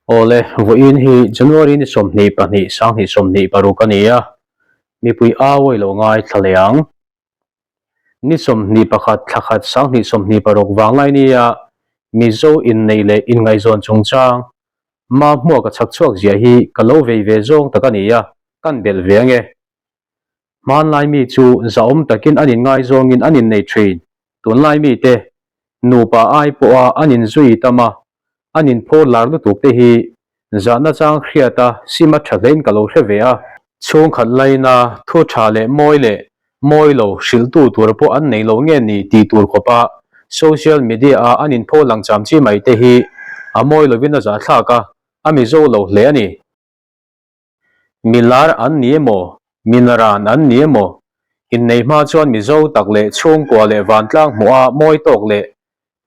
Awle, vawiin hi January ni 22 2026 a ni a, mipui au a ilo ngaithla leh ang. Ni 21 thla khat 2026 vanglai nia Mizo inneih leh inngaihzawn chungchang ma hmuak a chhak chhuak ziah hi ka lo vei ve zawng tak a ni a, kan belh ve ange. Hmanlai mi chu zahawm takin an inngaizawngin an innei thin. Tunlai mite nupa ai pawha an inzui tam a, an inphur lar lutuk te hi zahna chang hriat a sim a tha hlein ka lo hre ve a. Chhungkhat laina thu tha leh mawi leh mawi lo hrilhtu tur pawh an nei lo nge ni tih tur khawpa social media a an inpho lang cham chi mai te hi a mawi lovin a zahthlak a, a mizo lo hle a ni. Mi lar an ni emaw, mi naran an ni emaw, innei hma chuan Mizo tak leh chhungkua leh vantlang hmuha mawi tawk leh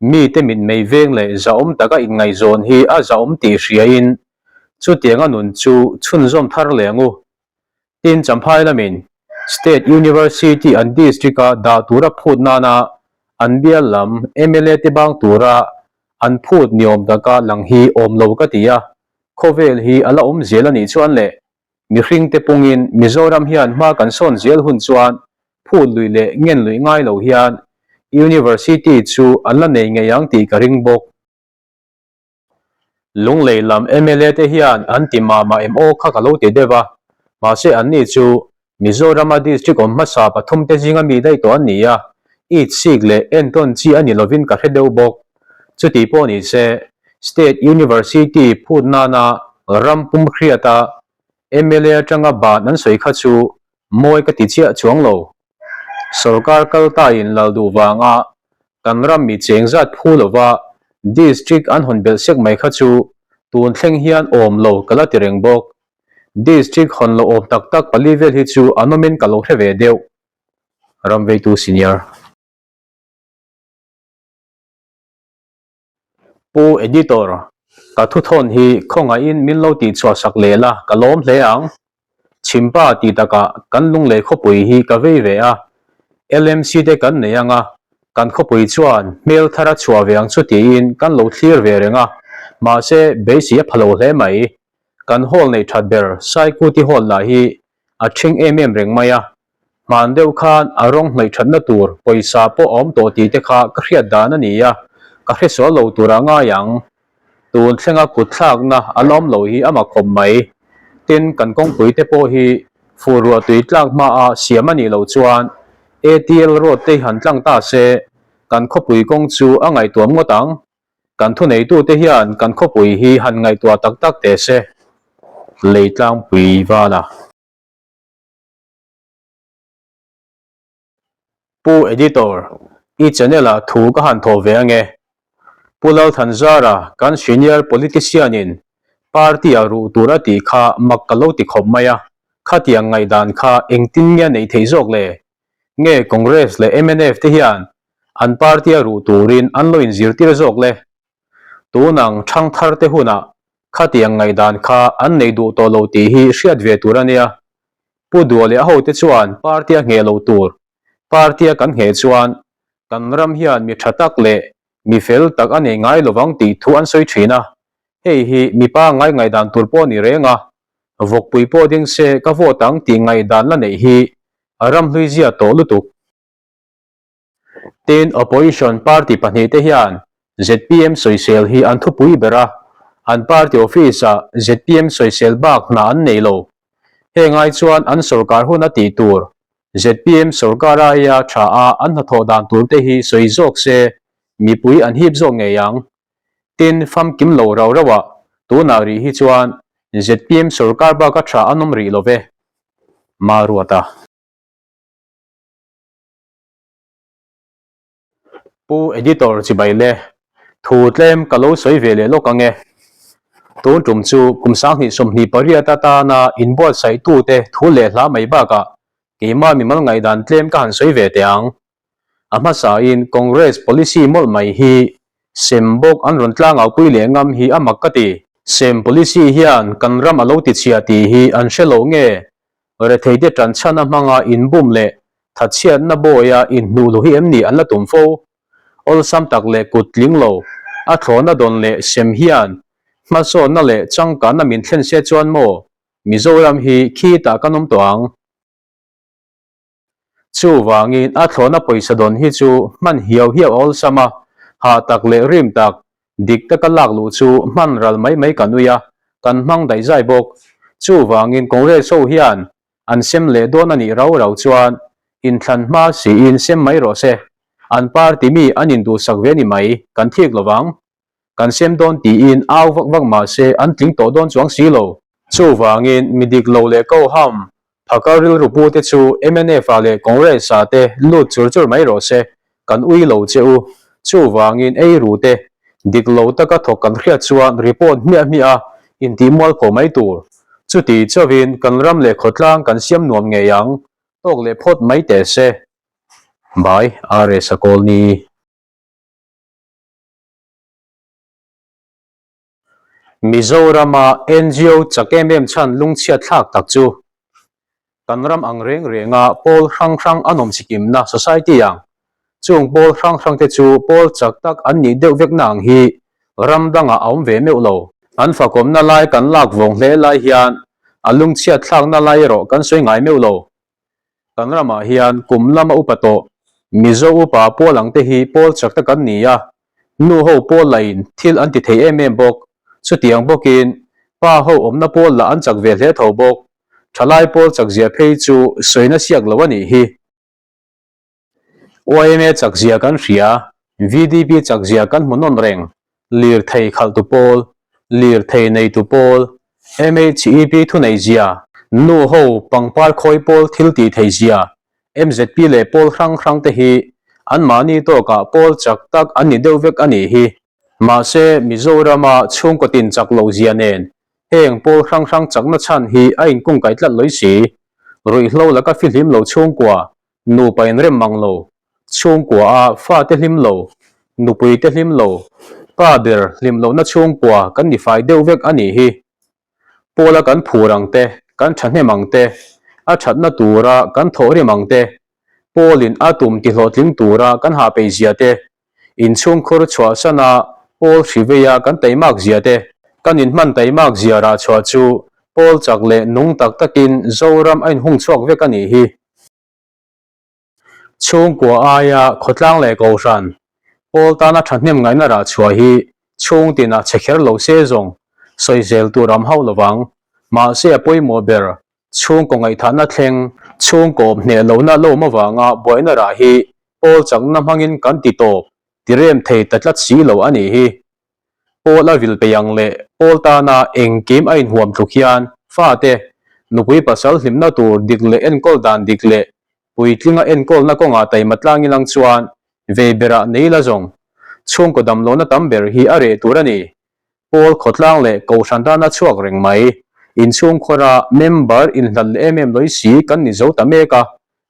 mite mitmei veng leh zahawm taka inngaihzawn hi a zahawm tih hriain chutianga nun chu chhunzawm thar leh ang u. Tin, Champhai lamin State University an district-a dah tura phut nana an bial lam mla te bang tura an phut niawm taka lang hi awm lo ka ti a, Khawvel hi a la awm zel a nih chuan leh mihring te pungin Mizoram hian hma kan sawn zel hun chuan phut luih leh ngen luih ngai lo hian University chu an la nei ngei ang tih ka ring bawk. Lunglei lam mla te hian an ti mah mah em aw kha ka lo ti deuh a, mahse anni chu Mizorama district awm hmasa pathum te zinga mi daih tawh an ni a, it sik leh entawn chi a ni lovin ka hre deuh bawk. Chuti pawh ni se, State University phut nana ram pum hriata mla atanga ban an sawi kha chu mawi ka ti chiah chuang lo. Sorkar kal tain lal duh vanga kan ram mi cheng zat phu lova district an hawn belh sek mai kha chu tun thleng hian awm lo ka la ti reng bawk. District hawn lo awm tak tak pali vel hi chu an awmin ka lo hre ve deuh. Ramveitu Senior. Pu Editor, ka thuthawn hi khawngaihin min lo tihchhuah sak leh la ka lawm hle ang. Chhimpa tih takah kan lunglei khawpui hi ka vei ve a, LMC te kan nei anga kan khawpui chuan hmel thar a chhuah ve ang chu tiin kan lo thlir ve reng a, mahse beisei a pha lo hle mai. Kan hall neih that ber Saikuti hall lah hi a thing em em reng mai a, hman deuh khan a rawng hnawih thatna tur pawisa pawh a awm tawh tih te kha ka hriat dan a ni a, ka hre sual lo tur a ngai ang. Tun thlenga kut thlakna a la awm lo hi a mak khawp mai. Tin, kan kawngpui te pawh hi fur ruah tui tlak hmaa siam a nih loh chuan ATL road te hi han tlang ta se kan khawpui kawng chu a ngaihtuam ngawt ang. Kan thuneitute hian kan khawpui hi han ngaihtuah tak tak teh se, lei tlangpui vala. Pu Editor, i channel ah thu ka han thawh ve ange. Pu Lalthanzara kan senior politician in party ah ruh tur a tih kha mak ka lo ti khawp mai a, khatiang ngaihdan kha engtin nge a neih theih zawk le? Nge Congress leh mnf te hian an party a ruh turin an lo inzirtir zawk le. Tunang thangthar te hunah khatiang ngaihdan kha an nei duh tawh lo tih hi hriat ve tur a nia. Pu Dua leh a hote chuan party a ngheh lo tur, party a kan ngheh chuan kan ram hian mi tha tak leh mi fel tak a nei ngai lovang tih thu an sawi thin a, hei hi mipa ngai ngaihdan tur pawh ni reng a, vawkpui pawh ding se ka vote ang tih ngaihdan la neih hi ram hlui zia tawh lutuk. Tin, Opposition party pahnihte hian zpm sawisel hi an thupui ber a, an party office-ah zpm sawisel bak hna an nei lo. Heng ai chuan an sorkar hun a tih tur zpm sorkar aia tha a an hnathawh dan turte hi sawi zawk se mipui an hip zawk ngei ang. Tin, famkim lo rau rauah tunah rih hi chuan zpm sorkar baka tha an awm rih lo ve. Maruata. Pu Editor chibai le, thu tlem ka lo sawi ve leh lawk ang e. Tun tum chu kum 2028 atana inbuatsaih-tute thu leh hla mai bakah keimah mimal ngaihdan tlem ka han sawi ve teh ang. A hmasain Congress policy mawlh mai hi sem bawk an rawn tlangaupui leh ngam hi a mak ka ti. Sem policy hian kan ram a lo tichhia tih hi an hre lo nge Retheite tanchhan a hmanga inbum leh thatchhiatna bawia inhnuh luh hi em ni an la tum fo? Awlsam tak leh kut tling lo, a thlawhna dawn leh sem hian Hmasawnna leh changkanna min thlen se chuan maw Mizoram hi khitah kan awm tawh ang. Chuvangin a thlawhna pawisa dawn hi chu hman hiau hiau a awlsam a, hah tak leh rim tak, dik taka lak luh chu hman ral mai mai kan ui a, kan hmang daih zai bawk. Chuvangin Congress ho hian an sem leh dawn a nih rau rau chuan inthlan hma siin sem mai rawh se, an party mi an induhsak ve ni mai, kan thik lovang. Kan sem dawn tiin au vak vak mah se an tling tawh dawn chuang si lo. Chuvangin mi dik lo leh ko ham phakar rilru pu te chu mnf ah leh Congress ah te lut chur chur mai rawh se, kan ui lo che u. Chuvangin ei ru te dik lo taka thawk kan hriat chuan report hmiah hmiah a intih mualpho mai tur. Chuti chauhin kan ram leh khawtlang kan siam nuam ngei ang, tawk leh phawt mai teh se. By RS Kawlni. Mizorama ngo chak em em chhan lungchhiat thlak tak chu kan ram ang reng renga pawl hrang hrang an awm chikimna society ang chung pawl hrang hrang te chu pawl chak tak an nih deuh vekna ang hi ram dangah a awm ve meuh lo. An fakawmna lai kan lak vawng hle lai hian a lungchhiat thlakna lai erawh kan sawi ngai meuh lo. Kan ramah hian kum lama upa tawh Mizo upa pawl ang te hi pawl chak tak an ni a, nu ho pawl lahin thil an ti thei em em bawk. Chutiang bawkin pa ho awmna pawl lah an chak ve hle tho bawk. Thalai pawl chak zia phei chu sawina siak lo a nih hi. Yma chak zia kan hria, VDP chak zia kan hmu nawn reng, lirthei khalhtu pawl, lirthei neitu pawl, MHEP thunei zia, nu ho pangpar khawi pawl thil tih thei zia, MZP leh pawl hrang hrang te hi anmahni tawkah pawl chak tak an ni deuh vek a nih hi. Mahse, Mizorama chhungkaw tin chak loh zia nen heng pawl hrang hrang chakna chhan hi a inkungkaih tlat lawih si. Ruihhlo laka fihlim lo chhungkua Nupa inrem mang lo, chhungkua a fate hlim lo, nupui te hlim lo, pa ber hlim lohna chhungkua kan ni fai deuh vek a nih hi. Pawla kan phur ang te, kan thahnem ang te, a thatna tura kan thawhrim ang te, Pawlin a tum tihlawhtling tura kan hahpeih zia te, inchhungkhur chhuahsana Pawl hriveia kan taimak zia te, kan inhman taimak zia rah chhuah chu Pawl chak leh nung tak takin Zoram a inhung chhuak vek a nih hi. Chhungkua aia khawtlang leh kohhran pawl tana thahnem ngaihna rah chhuah hi chhung tinah chhe kher lo se zawng sawizel tur am hauh lovang. Mahse a pawimawh ber chhungkaw ngaihthahna thleng chhungkaw awm hneh lohna lawm avanga buaina rah hi pawl chakna hmangin kan ti tawp ti rem thei ta tlat si lo a nih hi. Pawl a vil peih ang leh pawl tana engkim a inhuam tluk hian fate, nupui pasal hlimna tur dik leh enkawl dan dik leh puitlinga enkawlna kawngah taima tlang ilang chuan vei berah nei la zawng chhungkaw damlohna tam ber hi a reh tur a ni. Pawl khawtlang leh kohhran tana chhuak reng mai, inchhungkhawra member inhlat leh em em lawih si kan ni zo ta mek a,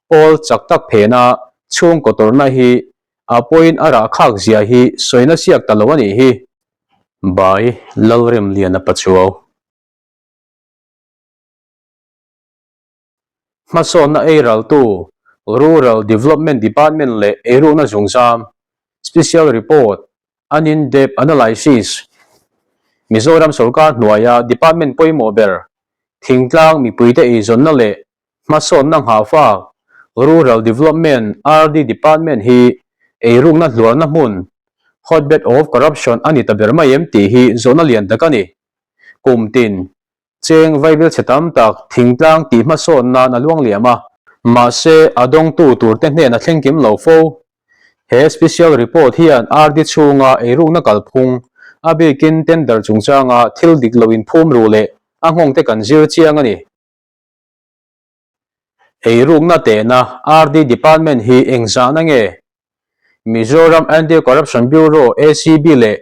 pawl chak tak phena chhungkaw tawrhna hi A pawhin a rah khak zia hi sawina siak ta lo a nih hi. By Lalremliana Pachuau. Hmasawnna eiraltu Rural Development Department leh eirukna zungzam Special Report an in-depth analysis Mizoram sorkar hnuaia department pawimawh ber thingtlang mipuite eizawnna leh Hmasawnna nghahfak, Rural Development, RD, Department hi eirukna hluarna hmun, hotbed of corruption, a ni ta ber mai em tih hi zawhna lian tak a ni. Kum tin, cheng vaibel chhe tam tak thingtlang tih hmasawn nan a luang liam a. Mahse, a dawngtu turte hnen a thleng kim lo fo. He special report hian RD chhunga eirukna kalphung, a bikin tender chungchanga thil dik lo inphum ru leh a nghawngte kan zir chiang a ni. Eirukna tehna RD Department hi engzahna nge? Mizoram Anti-Corruption Bureau, ACB, leh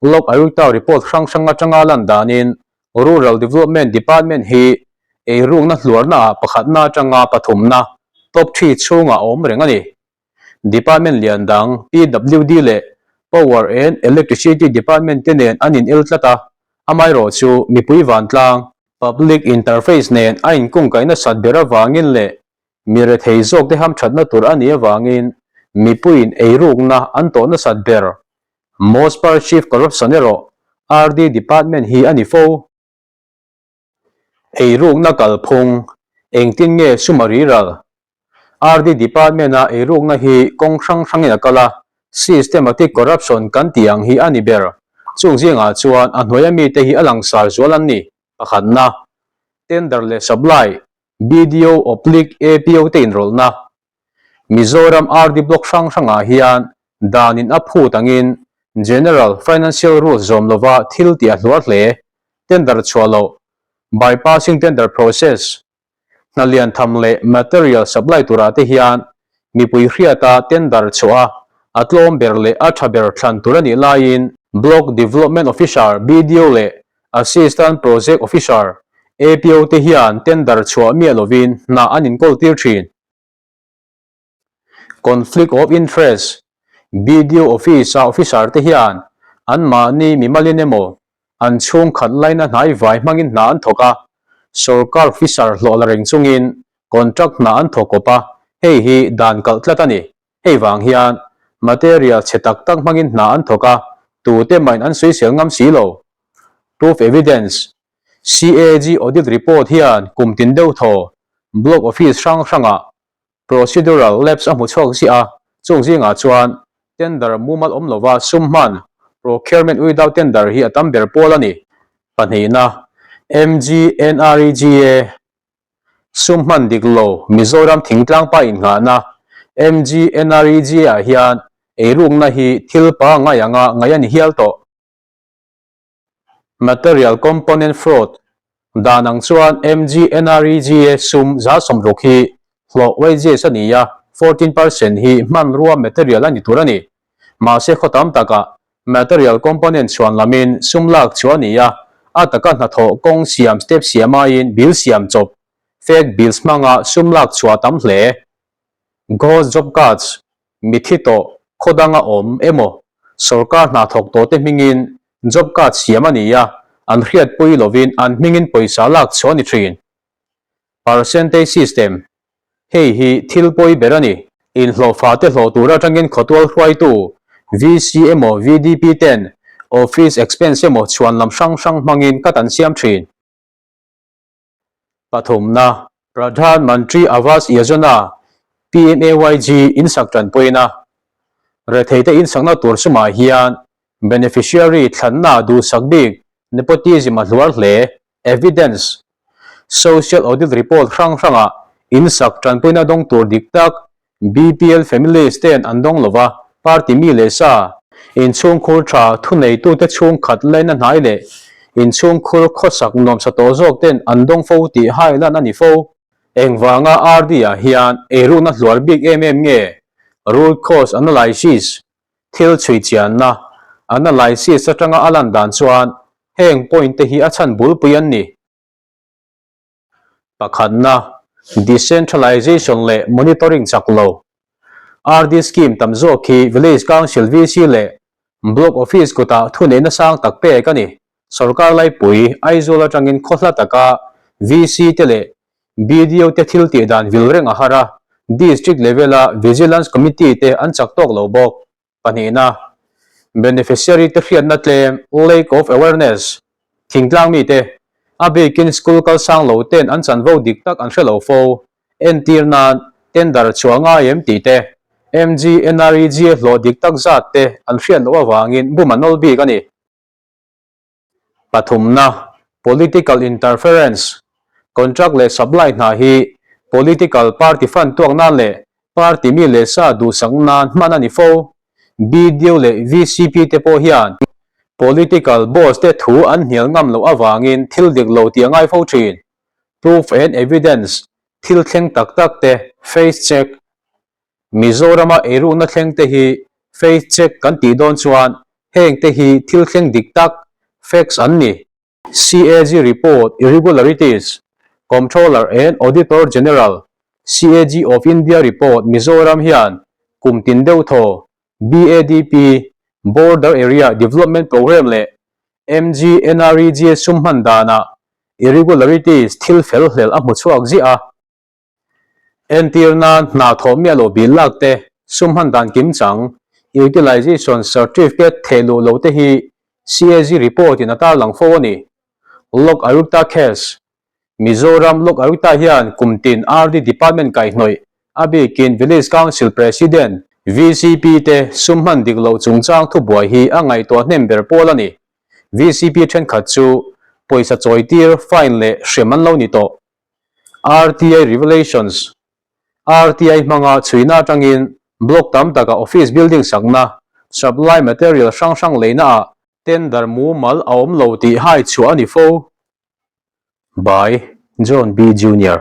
Lok Ayukta report hrang hrang atanga lan danin Rural Development Department hi eirukna hluarnaah pakhatna atanga pathumna, top three, chhungah a awm reng a ni. Department lian dang PWD leh Power and Electricity Department te nen an inel tlat a, amaherawhchu mipui vantlang, Public interface nen a inkungkaih nasat ber avangin leh mi rethei zawkte hamthatna tur a nih avangin mipuiin eirukna an tawh nasat ber. Most perceived corruption erawh RD Department hi a ni fo. Eirukna kalphung, Engtin nge sum a riral? RD Department-a eirukna hi kawng hrang hrangin a kal a, systematic corruption kan tih ang hi a ni ber. Chung zingah chuan a hnuaia mite hi a langsar zual an ni. Pakhatna, Tender leh Supply, BDO oblique APO te inrawlhna. Mizoram RD Block hrang hrangah hian danin a phut angin General Financial Rules zawm lova thil tih a hluar hle. Tender chhuah loh, Bypassing tender process, hna lian tham leh material supply turah te hian mipui hriata tender chhuah a, a tlawm ber leh a tha ber thlan tur a nih laiin Block Development Officer, BDO, leh Assistant Project Officer, APO, te hian tender chhuah miah lovin hna an inkawl tir thin. Conflict of Interest, BDO Office-a officer te hian anmahni mimalin emaw an chhungkhat laina hnai vai hmangin hna an thawk a, sorkar officer hlawh la reng chungin contract hna an thawk kawp a, hei hi dan kalh tlat a ni. Hei vang hian material chhe tak tak hmangin hna an thawk a, tute mahin an sawisel ngam si lo. Proof Evidence, CAG Audit Report hian kum tin deuh thaw Block Office hrang hrangah Procedural lapse a hmu chhuak ziah a, chung zingah chuan tender mumal awm lova sum hman, procurement without tender, hi a tam ber pawl a ni. Pahnihna, MGNREGA sum hman dik lo Mizoram thingtlangpa innghahna MGNREGA ah hian eirukna hi thil pangngai anga ngaih a ni hial tawh. Material Component Fraud, Dan ang chuan MGNREGA sum 60% hi hlawh wages a ni a, 14% hi hmanrua material a ni tur a ni. Mahse khaw tam takah material component chhuan lamin sum lak chu a ni a, a taka hnathawh kawng siam step siam aiin bill siam chawp, fake bills hmanga sum lak chhuah a tam hle. Ghost job cards, Mithi tawh, khaw danga awm emaw sorkar hna thawk tawh te hmingin job card siam a ni a, an hriatpui lovin an hmingin pawisa lak chhuah a ni thin. Percentage system, Hei hi thil pawi ber a ni. Inhlawhfa te hlawh tur atangin khawtual hruaitu VC emaw VDP ten office expense emaw chhuan lam hrang hrang hmangin cut an siam thin. Pathumna, Pradhan Mantri Awas Yojana, PMAYG, insak tanpuina. Retheite insakna tur sumah hian beneficiary thlanna duhsak bik nepotism a hluar hle, evidence. Social Audit Report hrang hrangah insak tanpuina dawng tur dik tak BPL families ten an dawng lova, party mi leh sa, inchhungkhur tha thuneitute chhungkhat laina hnai leh inchhungkhur khawsak nuamsa tawh zawk ten an dawng fo tih hai lan a ni fo. Engvanga RD ah hian eirukna hluar bik em em nge? Root cause analysis, thil chhui chianna, analysis atanga a lan dan chuan heng point te hi a chhan bulpui an ni. Pakhatna, Decentralization leh monitoring chak lo. RD scheme tam zawk hi Village Council, VC, leh Block Office kutah thuneihna sang tak pek a ni. Sorkar laipui, Aizawl atangin khaw hla taka VC te leh BDO te thil tih dan vil reng a har a, District level-a Vigilance Committee te an chak tawk lo bawk. Pahnihna, Beneficiary te hriatna tlem, lack of awareness, thingtlang mite, a bikin school kal sang lo ten an chanvo dik tak an hre lo fo, entir nan tender chhuah ngai em tih te, MGNREGA hlawh dik tak zat te an hriat loh avangin bum an nawl bik a ni. Pathumna, Political interference, Contract leh supply hna hi political party fund tuak nan leh party mi leh sa duhsak nan hman a ni fo. BDO leh VCP te pawh hian political boss te thu an hnial ngam loh avangin thil dik lo tih a ngai fo thin. Proof and evidence, thil thleng tak tak te face check, Mizorama eirukna thleng te hi faith check kan tih dawn chuan heng te hi thil thleng dik tak, facts, an ni. CAG Report Irregularities, Comptroller and Auditor General, CAG of India Report Mizoram hian kum tin deuh thaw BADP, Border Area Development Programme leh MGNREGA sum hman danah irregularities thil fel hlel a hmu chhuak ziah a. Entir nan hna thawh miah loh bil lak te, sum hman dan kim chang, utilization certificate theh luh lo te hi CAG report in a tarlang fo a ni. Lok Ayukta case, Mizoram Lok Ayukta hian kum tin RD department kaihhnawih, a bikin Village Council President, VCP, te sum hman dik loh chungchang thubuai hi a ngaihtuah hnem ber pawl a ni. VCP thenkhat chu pawisa chawitir, fine leh hrem an lo ni tawh. RTI Revelations, RTI hmanga chhuina atangin block tam takah office building sakna, supply material hrang hrang leina ah tender mumal a awm lo tih hai chhuah a ni fo. By, John B. Junior.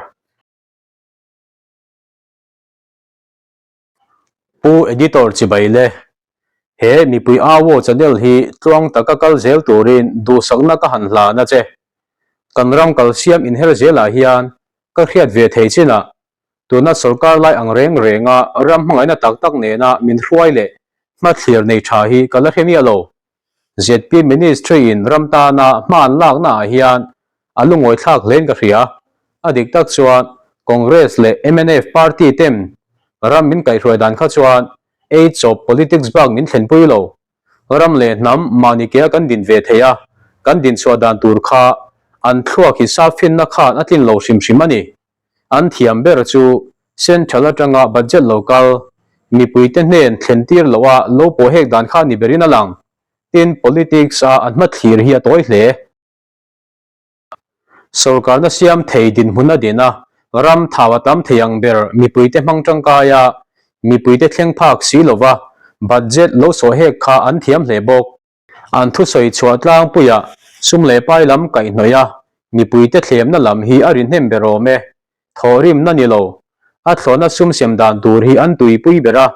Pu Editor chibai le, he mipui Awo channel hi tluang taka kal zel turin duhsakna ka han hlan a che. Kan ram kalsiam inher zelah hian ka hriat ve thei chinah tuna sorkar lai ang reng renga ram hmangaihna tak tak nena min hruai leh hmathlir nei tha hi ka la hre miah lo. ZPM Ministry in ram tana hma an lakna ah hian a lungawi thlak hlein ka hria. A dik tak chuan Congress leh mnf party ten ram min kaihhruai dan kha chuan ei chawp politics bak min thlenpui lo. Ram leh hnam mahni kea kan din ve thei a, kan din chhuah dan tur kha an thluak hi sap finna khan a tlin lo hrim hrim a ni. An thiam ber chu Central atanga budget lo kal, mipuite hnen thlen tir loh a lo pawh hek dan kha ni berin a lang. Tin, politics a an hmathlir hi a tawi hle. Sorkarna siam thei dinhmun a din a, ram thau a tam thei ang ber mipuite hmang tangkai a, mipuite thleng phak si lova budget lo sawh hek kha an thiam hle bawk. An thusawi chhuah tlangpuiah sum leh pai lam kaihhnawih a, mipuite thlemna lam hi a ri hnem ber awm e. Thawhrimna ni lo, a thlawhna sum sem dan tur hi an tuipui ber a,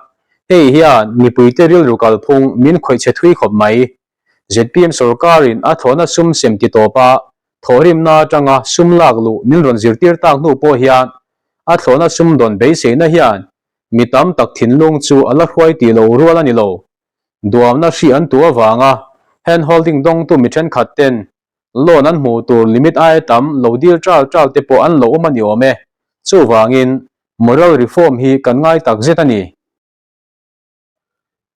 hei hian mipuite rilru kalphung min khawih chhe thui khawp mai. Zpm sorkarin a thlawhna sum sem ti tawp a, thawhrimna atanga sum lak luh min rawn zirtir tak hnu pawh hian a thlawhna sum dawn beiseina hian mi tam tak thinlung chu a la hruai tih lo rual a ni lo. Duamna hri an tu avanga hand holding dawngtu mi thenkhat ten loan an hmuh tur limit aia tam lo dil ṭal ṭal te pawh an lo awm a ni awm e. Chuvangin moral reform hi kan ngai tak zet a ni.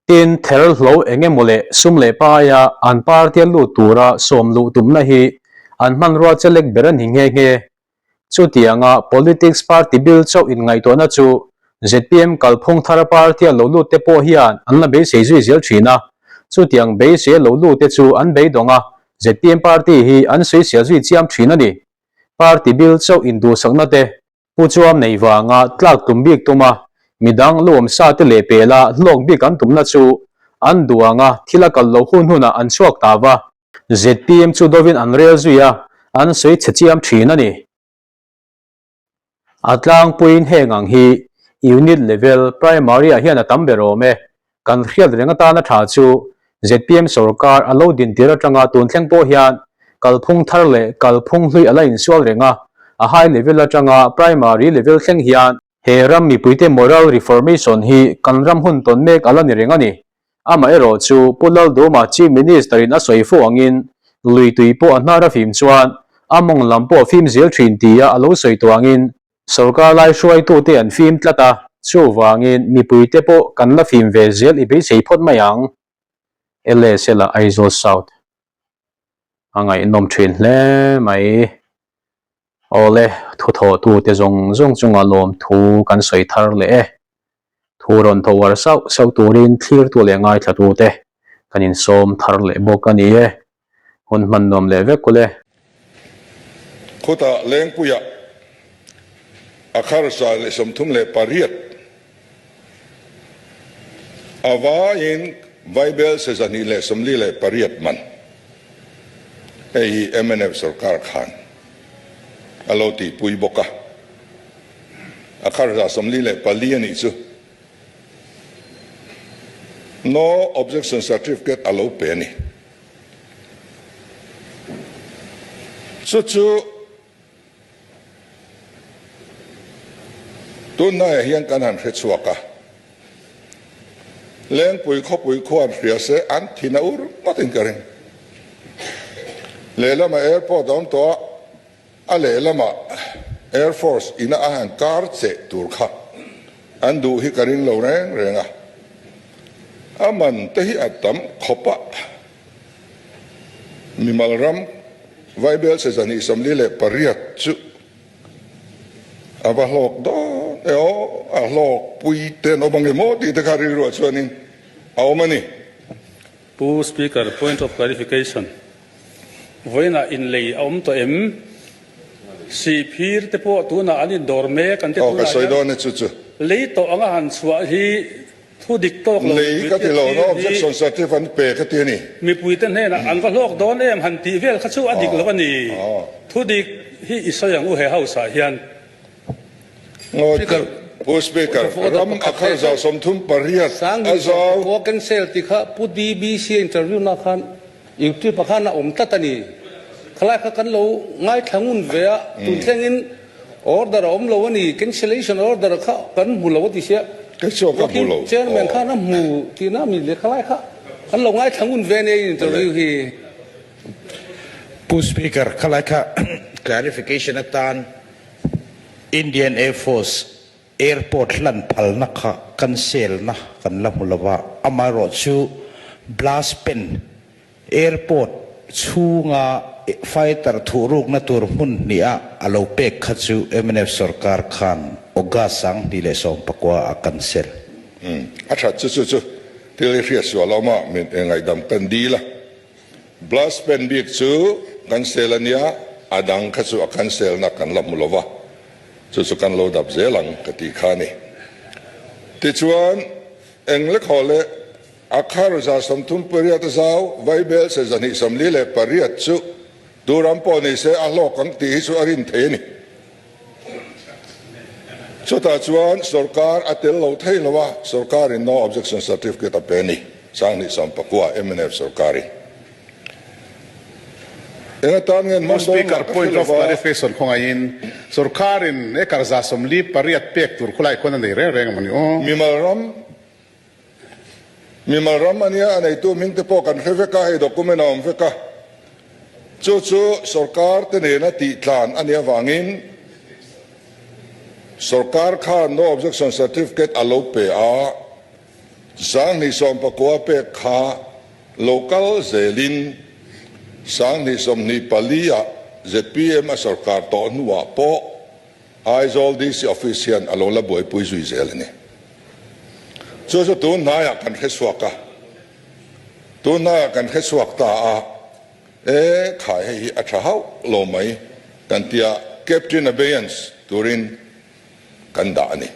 Tin, ther hlo eng emaw leh sum leh paia an party a lut tura sawm luh tumna hi an hmanrua chelek ber a ni nghe nghe. Chutianga politics party bil chauh inngaihtuahna chu zpm kalphung thar party a lo lut te pawh hian an la beisei zui zel thin a. Chutiang beisei a lo lut te chu an beidawng a, zpm party hi an sawisel zui chiam thin a ni. Party bil chauh induhsakna te Pu chuam nei vanga tlak tum bik tuma midang luam sa te leh pela hlawk bik an tumna chu an duh anga thil a kal loh hun hunah an chhuak ta va. Zpm chu dovin an rel zui a, an sawi chhe chiam thin a ni. A tlangpuiin heng ang hi Unit level Primary ah hian a tam ber awm e. Kan hriat reng atana tha chu zpm sorkar a lo din tir atanga tun thleng pawh hian kalphung thar leh kalphung hlui a la insual reng a, a high level atanga primary level thleng hian he ram mipuite moral reformation hi kan ram hun tawn mek a la ni reng a ni. Amaherawh chu Pu Lalduma Chief Minister in a sawi fo angin lui tui pawh a hnar a fim chuan a mawng lam pawh a fim zel thin tia a lo sawi tawh angin Sorkar lai hruaitute an fim tlat a, chuvangin mipuite pawh kan la fim ve zel i beisei phawt mai ang. LSL ah Aizawl South a ngaihnawm thin hle mai. Awle, thuthawhtute zawng zawng chunga lawmthu kan sawi thar leh e. Thu rawn tho uar sauh sauh turin thlirtu leh ngaithlatute kan insawm thar leh bawk a ni e. Hun hman nuam leh vek kul e. Khawtah Lengpuiah a kharsa leh 38 a vaiin Vaibel se 248 man hei hi mnf sorkar khan a lo tihpui bawk a, a kharsa 44 a nih chu No objection certificate a lo pe a ni. Chu chu tunhnaiah hian kan han hre chhuak a, Lengpui khawpui khuan hria se an thin a ur ngawtin ka ring. Lehlamah airport a awm tawh a, A lehlamah Air Force ina a han kar cheh tur kha an duh hi ka ring lo reng reng a, a man te hi a tam khawp a. Mimal ram Vaibelse 248 chu a va hlawk dawn e aw, a hlawk pui te an awm ang em aw tih te kha rilruah chuanin a awm a ni. Pu Speaker, point of clarification, vawiinah inlei a awm tawh em? Sihphir te pawh tunah an indawr mek an ti Aw, ka tunah sawi hian dawn e chu chu. Lei tawh anga han chhuah hi Thu dik tawk lo Lei ka ti lo, no objection certif an pe ka ti a ni. Mipuite hnenah an va hlawk dawn em han tih vel kha chu a dik lo a ni. Thu dik hi i sawi ang u he house ah hian. Speaker, Pu Speaker, ram a khar zau 38 a zau. Khua cancel tih kha Pu DBC interview na khan YouTube ah khan a awm tlat a ni. Khalai kha kan lo ngaithla ngun ve a, tun thlengin Order a awm lo a ni, cancellation order kha kan hmu lo a ti sia. Kei chuan ka hmu lo. Chairman khan a hmu tihna mi lehkha lai kha kan lo ngaithla ngun ve ania interview hi. Pu Speaker, khalai kha clarification atan Indian Air Force Airport hlan phalna kha cancel-na kan la hmu lo va, amaherawhchu blast pen Airport chhunga fighter thuhrukna tur hmun hniha a lo pek kha chu mnf sorkar khan August 2019 a cancel. Umm, a that chu chu chu thil hi hriat sual a awm a, min ngaihdam kan dil a. Blast pen bik chu cancel a nia, a dang kha chu a cancel na kan la hmu lo va, chu chu kan lo dap zel ang ka tih kha a ni. Tichuan, eng lekhaw leh A khar 38 a zau, Vaibelse 248 chu tu ram pawh ni se a hlawk ang tih hi chu a rin thei a ni. Chutah chuan sorkar a tel lo thei lo a, sorkarin no objection certificate a pe a ni, 2019 mnf sorkarin. Eng atan nge an Pu hman dawn lah Speaker, ka hre point lo of va. clarification khawngaihin sorkarin acre 48 pek tur khulai khuan a nei reng reng a maw ni aw? Mimal ram Mimal ram a nia, a neitu hming te pawh kan hre vek a, hei document a awm vek a. Chu chu sorkar te nena tih tlan a nih avangin sorkar khan no objection certificate a lo pe a, 2019 pek kha lo kal zelin 2024 ah zpm a sorkar tawh hnuah pawh Aizawl DC Office hian a lo la buaipui zui zel a ni. Chu chu tun hnaiah kan hre chhuak a, tun hnaiah kan hre chhuak ta a, e khai hei hi a tha hauh lo mai kan tia Captain Abeyance turin kan dah a ni.